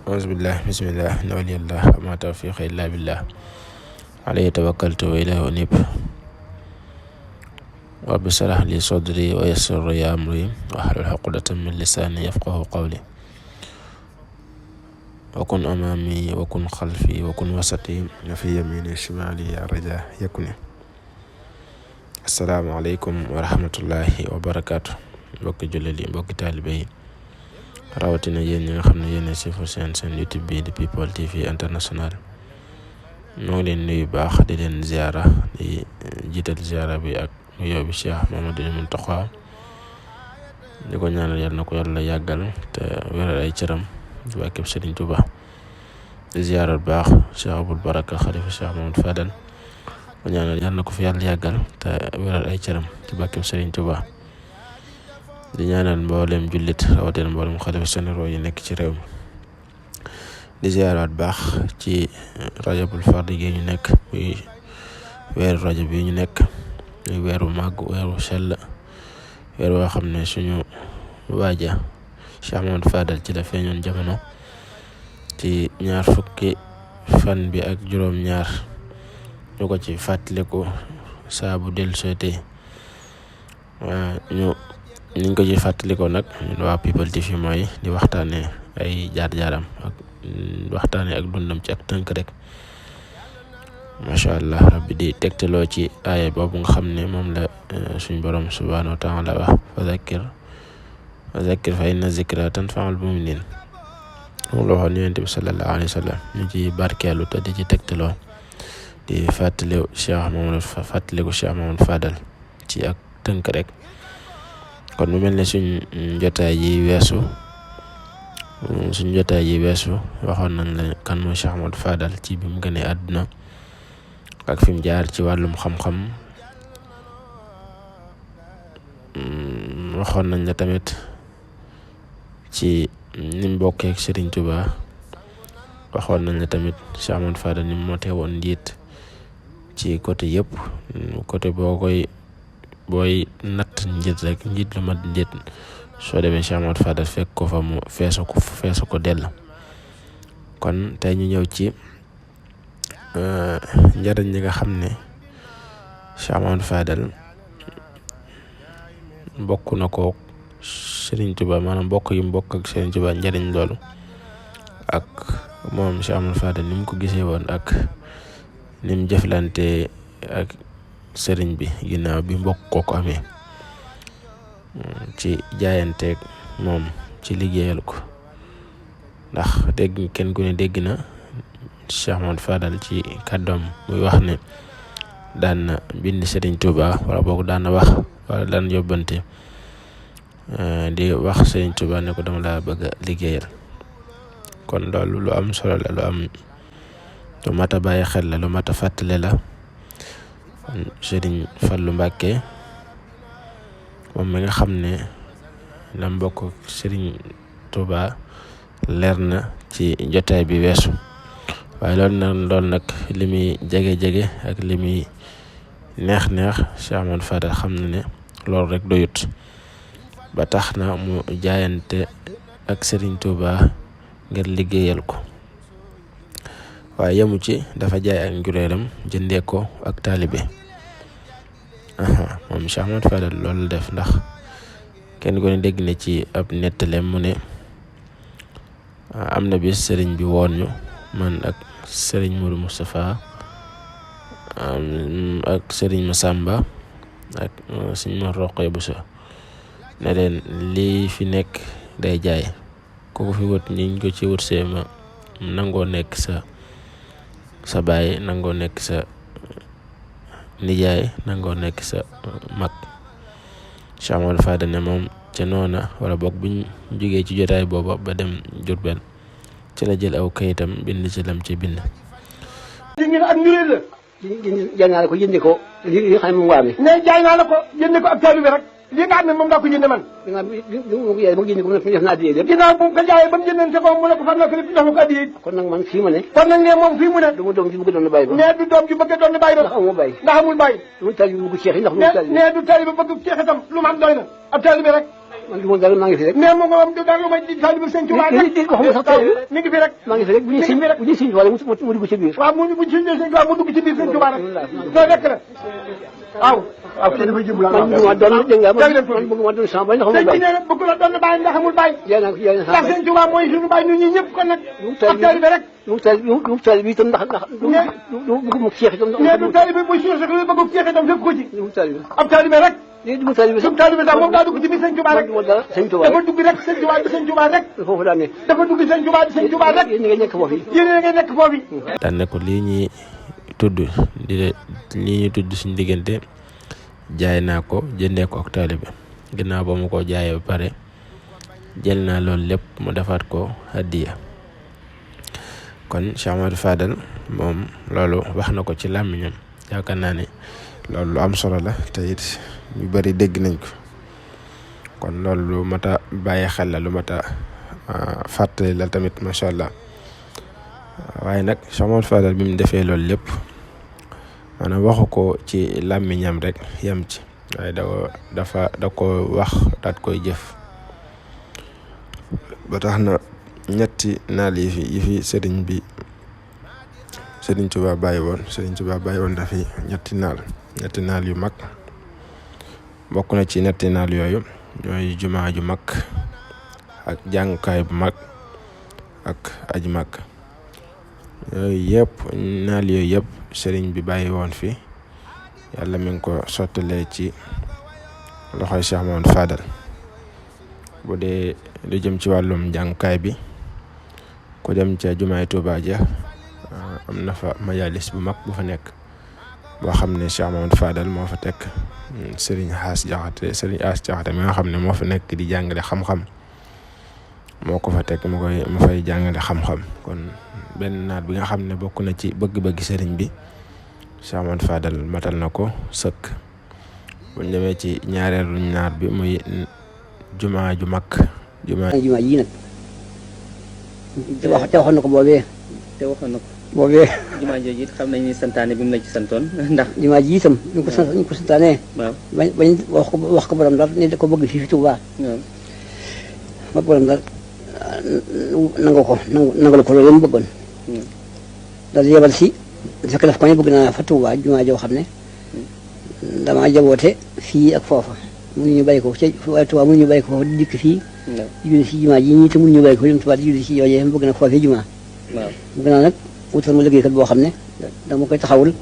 auzubillah bismillah inna waliyallah wa ma tawfiqi illa billah alayhi tawakkaltu wa ilayhi unib. rabbi shrah li sadri wa yassir li amri wahlul uqdatan min lisani yafqahu qawli wa kun amami wa kun khalfi wa kun wasati wa fi yamini shimali ya raja yakuni. Assalaamu aleykum wa rahmatullahi wa barakaatu. mbokki jullit yi, mbokki taalibe yi, rawatina yéen ñi nga xam ne yéen a sifu seen YouTube bi di People TV International. ñoo ngi leen nuyu baax di leen ziara, di jiital ziara bi ak nuyoo bi Cheikh Mouhamadoul Mountakha, di ko ñaanal yàlla na ko yàlla yàggal te wéral ay cëram ci barkeb Sëriñ Tuuba. di ziara bu baax Cheikh Abul Baraka xalifa Cheikh Mamadou Fadal, ko ñaanal yàlla na ko fi yàlla yàggal te wéral ay cëram ci barkeb Sëriñ Tuuba. di ñaanal mboolem jullit rawatina mboolem xalifa généraux yi nekk ci réew mi. di ziaraat baax ci rajabul fardi gi ñu nekk, muy weeru rajab bi ñu nekk, muy weeru màgg, weeru sell, weer woo xam ne suñu waaja Cheikh Mamadou Fadal ci la feeñoon jamono ci 20 fukki fan bi ak juróom-ñaar. ñu ko ci fàttaliku saa bu dellu sootee niñ ko ci fàttalikoo nag ñun waa People TV mooy di waxtaanee ay jaar-jaaram ak waxtaanee ak dundam ci ak tënk rek, macha allah rabbi, di tegtaloo ci aaya boobu nga xam ne moom la suñ borom subhanahu wa taala wax fa zakkir fa inna zikra tanfa'ul mu'minin. moom la waxoon yonent bi sallallahu alayhi wa sallam ñu ci barkeelu te di ci tegtaloo, di fàttaliku Cheikh Mamadou Fadal ci ak tënk rek. kon mu mel ne suñ jotaay yi weesu waxoon nañ la kan mooy Cheikh Mamadou Fadal ci bi mu gënee àdduna ak fi mu jaar ci wàllum xam-xam. waxoon nañ la tamit ci ni mu bokkee ak Serigne Touba. waxoon nañ la tamit Cheikh Mamadou Fadal ni mu motee woon njiit ci côté yëpp. côté booy natt njiit rek, njiit lu mat njiit, soo demee Cheikh Mamadou Fadal fekk ko fa mu feesu ko dell. kon tey ñu ñëw ci njariñ li nga xam ne Cheikh Mamadou Fadal bokk na ko Serigne Touba, maanaam bokk yi mu bokk ak Serigne Touba, njariñ loolu ak moom Cheikh Mamadou Fadal ni mu ko gisee woon ak ni mu jëflante ak sëriñ bi ginnaaw bi mbokk ko amee, ci jaayanteeg moom, ci liggéeyal ko. ndax kenn ku ne dégg na Cheikh Mamadou Fadal ci kàddoom muy wax ne daan na bind Sëriñ Tuuba, wala boog daan na wax wala daan yóbbante di wax Sëriñ Tuuba ne ko dama laa bëgg a liggéeyal. kon loolu lu am solo la, lu mat a bàyyi xel la, lu mat a fàttale la. Sëriñ Fallu Mbàkke moom mi nga xam ne la mbokk Sëriñ Tuuba leer na ci jotaay bi weesu, waaye loolu nag li muy jege ak li muy neex Cheikh Mamadou Fadal xam na ne loolu rek doyut, ba tax na mu jaayante ak Sëriñ Tuuba ngir liggéeyal ko. waaye yemu ci, dafa jaay ak njureelam jëndee ko ak taalibe. moom Cheikh Mamadou Fadal loolu la def, ndax kenn ko ne dégg na ci ab nettaleem mu ne am na bis sëriñ bi woon ñu, man ak sëriñ Modou Moustapha ak sëriñ Massamba ak sëriñ Mor Roqe Bousso, ne leen lii fi nekk day jaay, ku ko fi wut ñiñ ko ci wut see ma nangoo nekk sa baay, nangoo nekk sa nijaay, nangoo nekk sa mag. Cheikh Mamadou Fadal ne moom ca noona, wala boog buñ jógee ci jotaay booba ba dem Jurbel, ci la jël aw kayitam bind ci lam ci bind. jaay naa la ko jëndee ko li xam ne moom waa mi. ne jaay naa la ko jëndee ko ak taalibe rek, li nga xam ne moom daa ko jëndee man. ginnaaw bi ma ko jaayee ba jëndee ko mu def na addiya lépp. ginnaaw bu ko jaayee ba mu jëndante ko mu ne ko fan la ko lépp jox ko addiya. kon nag man fii ma ne. kon nag ne moom fii mu ne. du ma doom ji bëgg doon bàyyi ba. ne du doom ji bëgg doon bàyyi ba. ndax amul bàyyi. ndax amul bàyyi. du taalibe bëgg ceex yi ndax mu taalibe. ne du taalibe bëgg ceex itam lu ma am doy na ab taalibe rek. man du ma dara maa ngi fi rek. nee mu nga am du dara lu may di taalibe sëñ Tuubaa rek. waxuma sax taalibe mi ngi fi rek. maa ngi fi rek bu ñuy sëñ Tuubaa mu dugg ci biir. waaw bu ñu sëñ Tuubaa mu dugg ci biir sëñ Tuubaa rek. loolu rek la. waaw. waaw kii dafay jëm la. man bëgguma doon dégg nga man bëgguma doon sama baay ndax amul baay. sëñ bi nee bëgg la doon baay ndax amul baay. ndax sëñ Tuubaa mooy suñu baay ñun ñi ñëpp kon nag. ak taalibe rek. mu taalibe bi itam ndax du bëgg mu ceex itam. nee du taalibe buy suur rek lu bëgg ceex itam fekk ko ci. ab taalibe rek. léegi du taalibe sax taalibe sax moom daa dugg ci biir sëñ Tuubaa rek. dafa dugg rek sëñ Tuubaa di sëñ Tuubaa rek. foofu daan ne. dafa dugg sëñ Tuubaa di sëñ Tuubaa rek. yéen a ngi nekk foofu. yéen a ngi nekk foofu. daan ne ko lii ñuy tudd lii ñuy tudd suñu diggante jaay naa ko jëndee ko ak taalibe ginnaaw ba mu ko jaayee ba pare jël naa loolu lépp mu defaat ko hadiya. kon Cheikh Amadou Fadal moom loolu wax na ko ci làmmiñam yaakaar naa ne loolu lu am solo la te it ñu bari dégg nañ ko kon loolu lu mat a bàyyi xel la lu mat a fàttali la tamit macha allah waaye nag Cheikh Amadou Fadal bi mu defee loolu lépp maanaam waxu ko ci làmmiñam rek yem ci waaye da ko wax daat koy jëf ba tax na ñetti naal yi fi sëriñ Tuubaa bàyyi woon dafi ñetti naal yu mag bokk na ci ñetti naal yooyu ñooy jumaa ju mag ak jàngukaay bu mag ak aji mag naal yooyu yëpp sëriñ bi bàyyi woon fi yàlla mi ngi ko sottalee ci loxoy Cheikh Mamadou Fadal bu dee lu jëm ci wàllum jàngukaay bi ku dem ca jumaay Tuubaa ja am na fa majalis bu mag bu fa nekk boo xam ne Cheikh Mamadou Fadal moo fa teg sëriñ As Jaxate mi nga xam ne moo fa nekk di jàngale xam-xam moo ko fa teg mu fay jàngale xam-xam kon benn naat bi nga xam ne bokk na ci bëgg-bëgg sëriñ bi Cheikh Amadou Fadal matal na ko sëkk buñ demee ci ñaareelu naat bi muy jumaa ju mag jumaa ji nag te waxoon na ko boobee boobee jumaa jooju it xam nañ ni santaane bi mu la ci santoon ndax jumaa ji itam ñu ko santaanee waaw bañ wax ko borom daal ne da ko bëgg fii fi Tuubaa ba borom daal nangal ko loolu mu bëggoon daal yebal si fekk daf ko ne bëgg naa fa Tuubaa jumaa joo xam ne damaa jaboote fii ak foofa mënuñu bàyyi ko ci waaye Tuubaa mënuñu bàyyi ko foofa di dikk fii di julli si jumaa ji ñii te mënuñu bàyyi ko dem Tuubaa di julli si yooyee bëgg na foofee jumaa bëgg naa nag wutal mu liggéeykat boo xam ne dama koy taxawul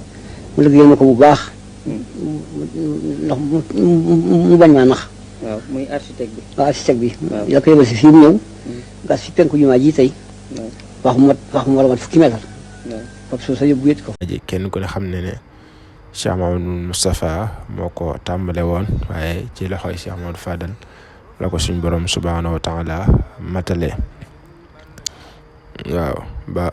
mu liggéeyal ma ko bu baax ndax mu bañ maa nax waaw muy architecte bi waaw architecte bi la ko yebal si fii mu ñëw gas fi penku jumaa ji tey wax mu war a mat fukki meetar foofu suuf sa yóbbu wét ko kenn ku ne xam ne Cheikh Mamadou Moustapha moo ko tàmbale woon waaye ci loxoy Cheikh Mamadou Fadal la ko suñ borom subhanahu wa taala matale waaw ba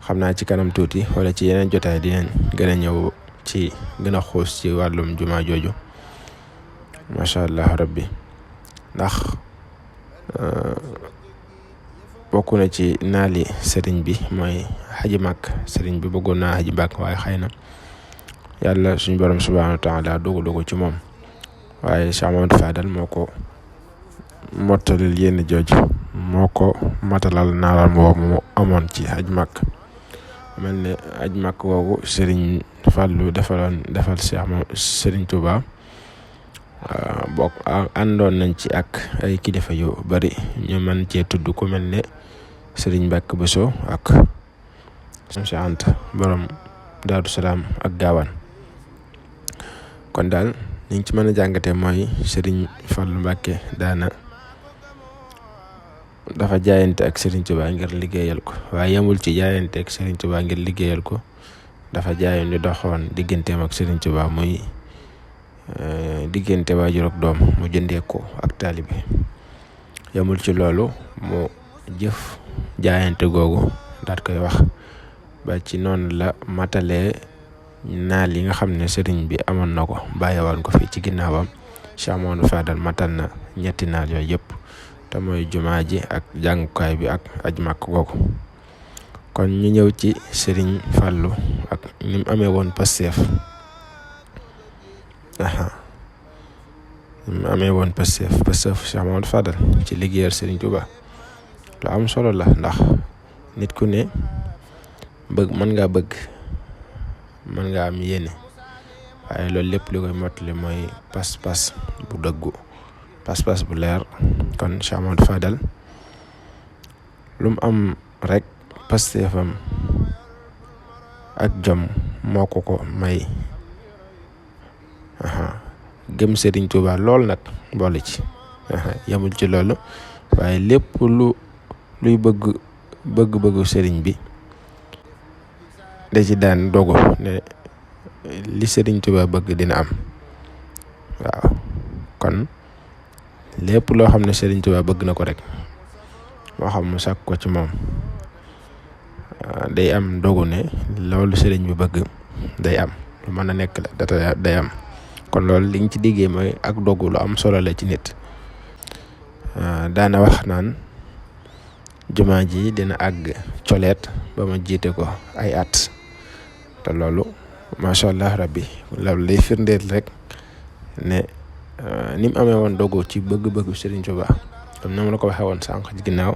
xam naa ci kanam tuuti wala ci yeneen jotaay dinañ gën a ñëw ci gën a xuus ci wàllum jumaa jooju macha allah rabbi ndax bokk na ci naali sëriñ bi mooy xaji màkk sëriñ bi bëggoon naa xaji màkk waaye xëy na yàlla suñ borom subhanahu wa taala dogu ci moom waaye Cheikh Mamadou Fadal moo ko mottalil yenn jooju moo ko matalal naalam woo mu amoon ci aj màkk mel ne aj màkk woogu sëriñ Fàllu defal sëriñ Tuubaa bokk àndoon nañ ci ak ay kilifa yu bari ñu mën cee tudd ku mel ne sëriñ Mbàkke Buso ak Cheikh Anta borom Daaru Salaam ak Gaawaan kon daal liñ ci mën a jàngate mooy sëriñ Fàllu Mbàkke dafa jaayante ak Serigne Touba ngir liggéeyal ko waaye yemul ci jaayante ak Serigne Touba ngir liggéeyal ko dafa jaayoon di doxoon digganteem ak Serigne Touba muy diggante waajur ak doom mu jëndee ko ak taalibe yemul ci loolu mu jëf jaayante googu daat koy wax ba ci noonu la matalee naal yi nga xam ne Serigne bi amoon na ko bàyyiwoon ko fi ci ginnaawam Cheikh Mamadou Fadal matal na ñetti naal yooyu yëpp te mooy jumaa ji ak jàngukaay bi ak aj màkk googu kon ñu ñëw ci Serigne Fallou ak ni mu amee woon Pastef mu amee woon Pastef Cheikh Mamadou Fadal ci liggéeyal Serigne Touba lu am solo la, ndax nit ku ne mën ngaa am yéene, waaye loolu lépp li koy mottali mooy pas-pas bu dëggu, pas-pas bu leer. kon Cheikh Mamadou Fadal lu mu am rek Pastefam ak jom moo ko may. Gëm Serigne Touba lool nag boole ci yamul ci loolu, waaye lépp luy bëgg-bëggu Serigne bi da ci daan dogu ne li Serigne Touba bëgg dina am. waaw kon lépp loo xam ne Serigne Touba bëgg na ko rek, moo xam mu sàkk ko ci moom, day am dogu ne loolu Serigne bi bëgg day am, lu mën a nekk la day am. kon loolu li nga ci déggee mooy ak dogu lu am solo la ci nit. daana wax naan jumaa ji dina àgg coleet ba ma jiite ko ay at, te loolu macha allah rabbi loolu lay firndeel rek ne ni mu amee woon dogu ci bëgg-bëggu Serigne Touba, comme ni ma la ko waxee woon sànq ci ginnaaw,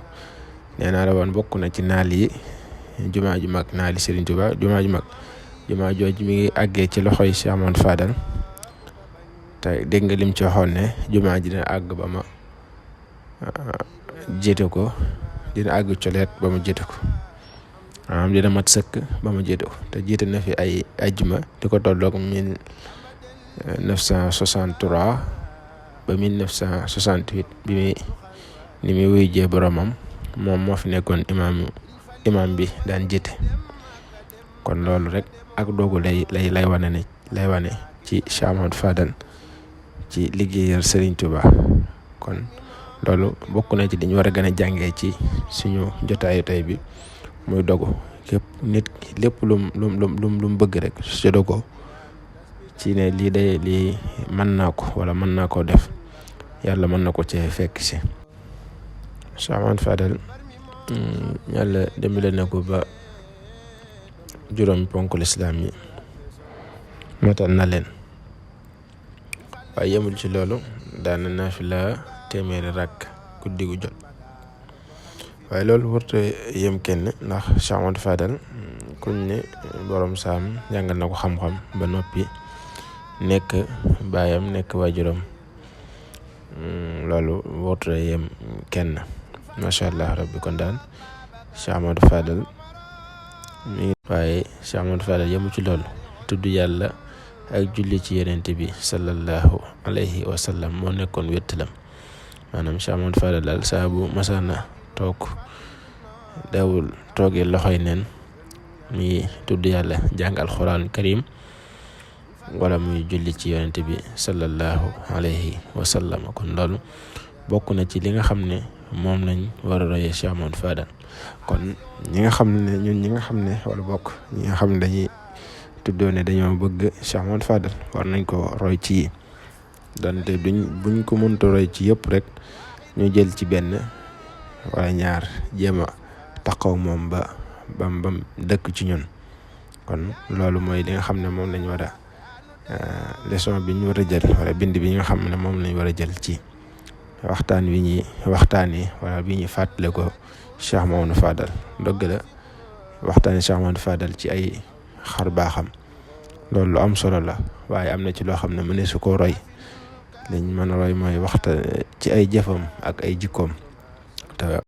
nee naa la woon bokk na ci naal yi jumaa ju mag, naali Serigne Touba jumaa ju mag. jumaa jooju mi ngi àggee ci loxoy Cheikh Mamadou Fadal, te dégg nga lim ci waxoon ne jumaa ji dina àgg ba ma jiite ko, dina àgg coleet ba ma jiite ko, maanaam dina mat sëkk ba ma jiite ko. te jiite na fi ay ajjuma di ko tolloog 1963 ba 1968 ni muy wuy jee boromam, moom moo fi nekkoon imam bi daan jiite. kon loolu rek ak doogu lay wane ci Cheikh Mamadou Fadal ci liggéeyal Serigne Touba. kon loolu bokk na ci li ñu war a gën a jàngee ci suñu jotaayu tey bi, muy dogu. képp nit lépp lum bëgg rek su dogo ci ne lii mën naa ko wala mën naa koo def, yàlla mën na ko cee fekk si. Cheikh Mamadou Fadal yàlla dimbale na ko ba juróomi ponk lislaam yi matal na leen, waaye yemul ci loolu, daana naafila téeméeri rakk guddi gu jot. waaye loolu warta yem kenn, ndax Cheikh Mamadou Fadal kuñ ne borom saam jàngal na ko xam-xam ba noppi nekk baayam nekk waajuram, loolu warta yem kenn, macha allah rabbi. kon daal Cheikh Mamadou Fadal waaye Cheikh Mamadou Fadal yemu ci loolu, tudd yàlla ak julli ci yenente bi sallallahu alayhi wa sallam moo nekkoon wéttalam. maanaam Cheikh Mamadou Fadal daal saa bu masana toog dawul toogee loxoy neen, muy tudd yàlla, jàng alxuraan karim, wala muy julli ci yonente bi sallallahu alayhi wa sallam. kon loolu bokk na ci li nga xam ne moom lañ war a royee Cheikh Mamadou Fadal. kon ñi nga xam ne wala bokk ñi nga xam ne dañuy tuddoo ne dañoo bëgg Cheikh Mamadou Fadal, war nañ ko roy ci donte buñ ko mënta roy ci yëpp rek, ñu jël ci benn wala ñaar jéem a taxaw moom bam dëkk ci ñun. kon loolu mooy li nga xam ne moom lañ war a leçon bi ñu war a jël, wala bind bi nga xam ne moom lañ war a jël ci waxtaan wi ñuy waxtaanee wala bi ñuy fàttale ko Cheikh Mamadou Fadal. dëgg la waxtaanee Cheikh Mamadou Fadal ci ay xar baaxam, loolu lu am solo la, waaye am na ci loo xam ne mëne su ko roy. liñ mën a roy mooy waxtaan ci ay jëfam ak ay jikkoom. te